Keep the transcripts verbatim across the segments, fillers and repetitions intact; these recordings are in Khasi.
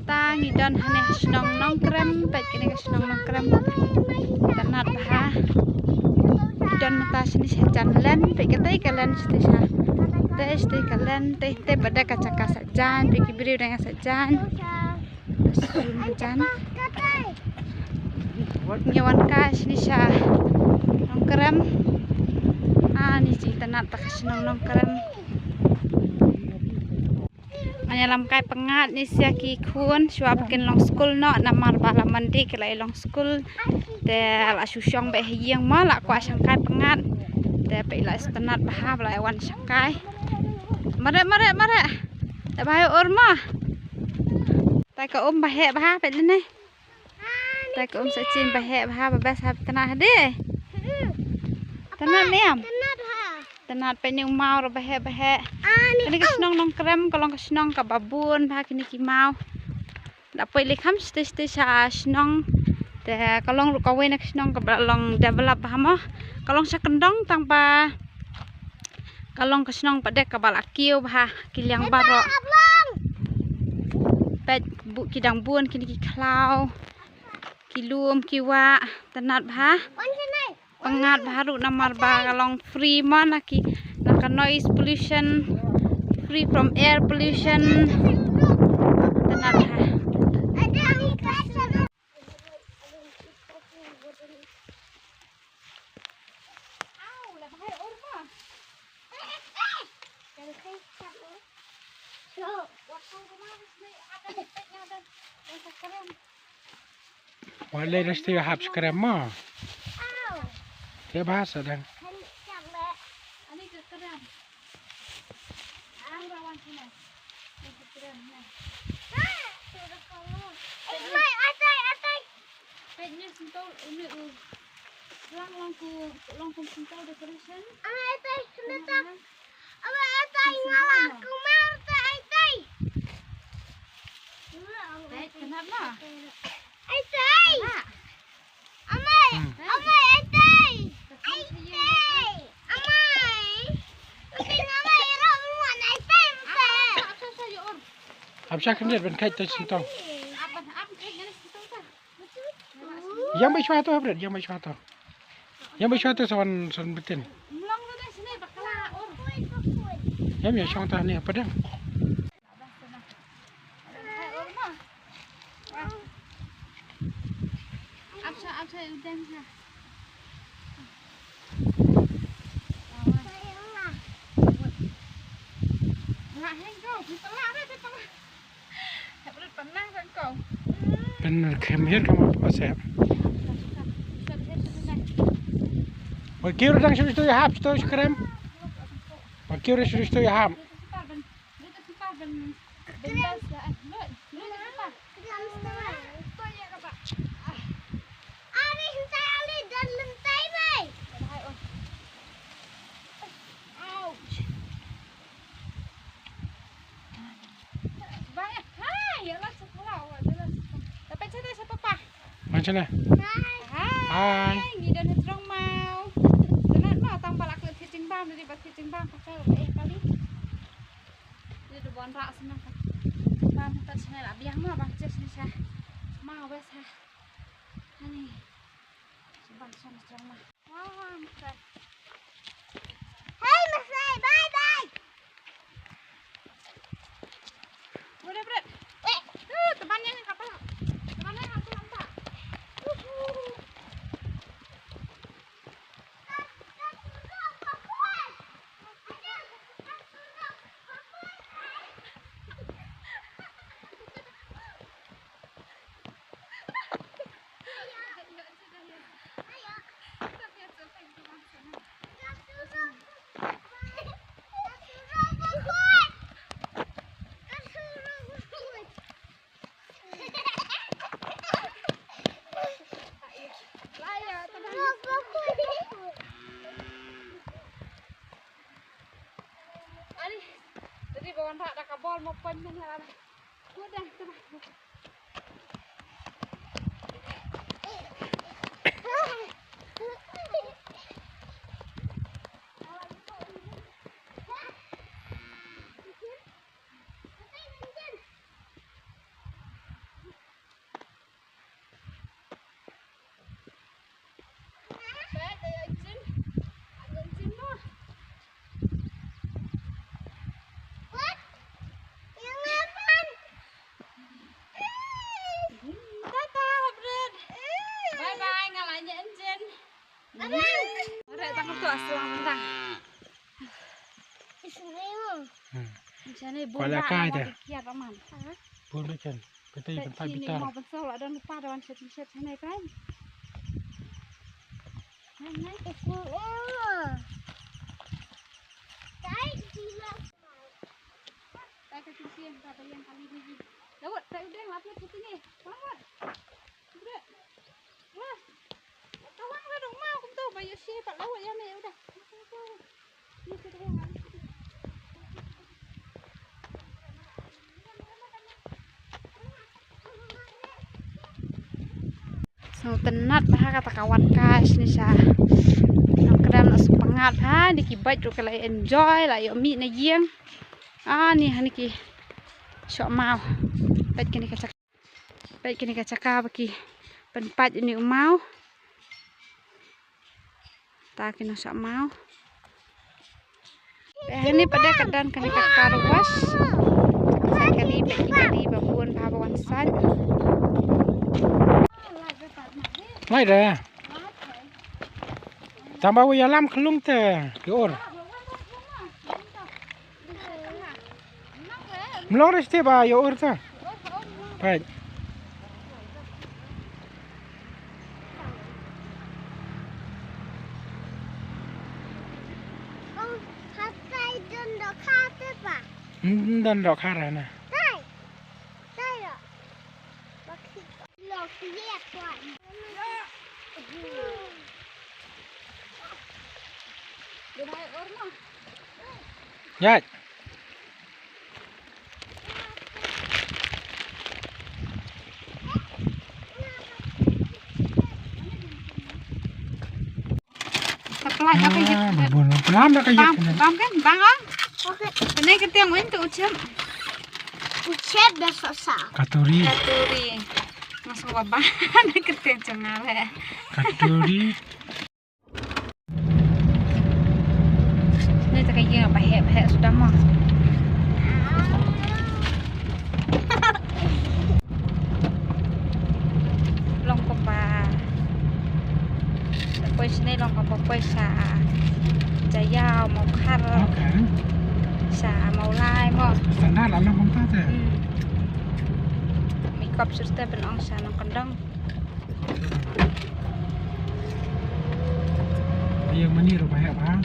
Mynta ngi don hangne ha shnong Nongkrem, peit kane ka shnong Nongkrem. Itynnad bha. Ngi don mynta shane sha jan len, peit katei ka len shatei sha. Tei shatei ka len, tei tei pat da ka jaka sah jan, peit ki briew dang ïa sah jan. Jan. Ngi wan kai shane sha Nongkrem. Ah, ni ji itynnad bha ka shnong Nongkrem. Nga ïalam kai pyngngad ne sia ki khun shuwa ba kin long skul noh, namar ba la Monday ki la ïa long skul. Te la shu shong beit ha ïing mo, la kwah shang kai pyngngad. Te peit la itynnad bha ba la ïa wan shang kai. Mareh, mareh, mareh. Te bha ïa ur mo. Te ka um ba heh bha, peit lane. Te ka um sa chin ba heh bha, ba best ha itynnad ha de. Itynnad niam. Itynnad bha. Itynnad, peit ne u maw ruh ba heh ba heh. Ah, ni. Kane ka shnong Nongkrem ka long ka shnong kaba bun bha kine ki maw. Da poi lei kham shatei shatei sha shnong. Te ka long ruh kawei na ka shnong kaba long develop bha mo. Ka long sha kyndong tang ba ka long ka shnong ba dei kaba la kiew bha ki liang baroh. Peit bun ki dang bun kine ki khlaw. Ki lum ki wah, itynnad bha. Pyngngad bha ruh namar ba ka long free mo na ki, na ka noise pollution, free from air pollution. Itynnad bha. Wa lei da shatei hap skrem mo. Te bha sa dang. Peit ne sngewthuh une u. Long, long ku, long kum sngewthuh decoration. Ai, tai, kena tak. Amai, ai, tai, ngala kumar, tai, ai, tai. Peit, kena lah. Ai, tai. Kena. Amai, hmm. Amai, ai, tai. Ai, tai. Amai. Ai, tai, ngala, ira, umwan, ai, tai, ai, tai. Hap sha khyndiat ban kait tai sngewthuh. Hap, hap kait ngala sngewthuh ta. Ïam beit shuwa to, Haprit, ïam beit shuwa to. Ïam beit shuwa to sa wan, sa wan btin. Ïam ïa shong ta ne, padang. Pynkham hiar ka ma pa sep. Ba kiew dang shu shu hap shu skrem. Ba kiew dang shu shu hap. Macam mana? Hai. Hai. Ngi don ha Jrong Maw. Tang ba la klet thit jingbam, dei ba thit jingbam, ka eh kali. Dei da ban rah sna ka. Bam ta sna la biang ma bam ches ni sa. Ma wes ha. Ani. Bam sa Jrong Maw. Hai, masai, bye bye. Udah, Brad. Eh, tuh, temannya yang kapal. Temannya yang kapal, Pak. Uhuh. Ani, tadi bawan rak dah kabol mau poin mana lah. Udah, tu lah. Selamat. Hmm. Jane bun. Kuala kai da. Kiat raman. Bun macam. Kata ikan pat bitar. Mau pensau lah don lupa don set set sana kan. Nai nai. Isu. Tai gila. Tai ka sisi yang kata yang kali ni. Lawat tai udeng lapis sini. Lawat. Udah. Wah. Tawang lah dong mau kumtu bayu si pat lawat ya ni udah. Sngewtynnat bha kata ka wan kai shane sha. Nongkdem la sngewpyngngad bha, dei ki bike ruh ki la enjoy, la ïoh mih na ïing. Ah, ni hani ki shoh maw. Peit kine ka jaka. Peit kine ka jaka ba ki pynpait ïa une u maw. Ta ki nongshah maw. Peit hani pat de ka don kane ka car wash. Ka kali, peit ki kali ba bun bha ba wan sait. Lai da. Tang ba u ïalam khlung te ki ur. Mlong re ste ba ïa ur ta. Peit. Ong, hatai don dohkha te pa. Hmm, don dohkha re na. Tai. Tai lo. Lo kye kwa. Ïaid. Plam da ka ïit. Plam kan, bang ah. Pynai ka tiang win tu uchep. Uchep da sosa. Katuri. Katuri. Mas ko baba da ka tiang changale. Katuri. Ni ta ka ïing ba heh ba heh suda mo. Long kumba poi shane long kumba poi sha Jaïaw, Mawkhar. Okay. Sha Mawlai mo. Standard la long kumta te. Hmm. Mi kop surte pynong sha Nongkyndong. Ïing mane ruh ba heh ba.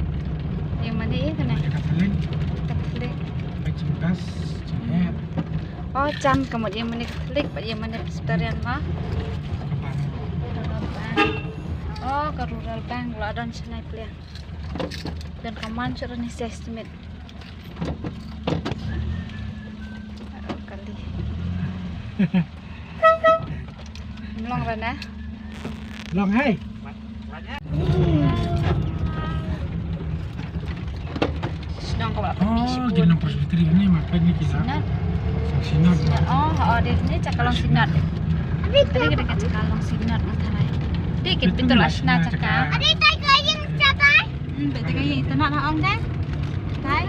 Ïing mane ïa kane. Ïa Katholik. Katholik. Ba jingkas jingeh. Oh, jan ka mut ïing mane Katholik bad ïing mane Presbyterian ma. Rural Bank. Oh, ka Rural Bank la don shanai pliang. Don ka man shuh ne sa estimate. Kali. Long rana. Long hai. Shnong ka ba. Oh, ki nong Presbyterian ni ma peit ni ki la. Synod. Synod. Oh, oh, dei ni cha ka long synod. Dei ka dei ka cha ka long synod ma tharai. Dei ki pintu la shna cha ka. Dei tai ka ïing cha ka. Hmm, dei tai ka ïing itynnad ha ong dei. Tai.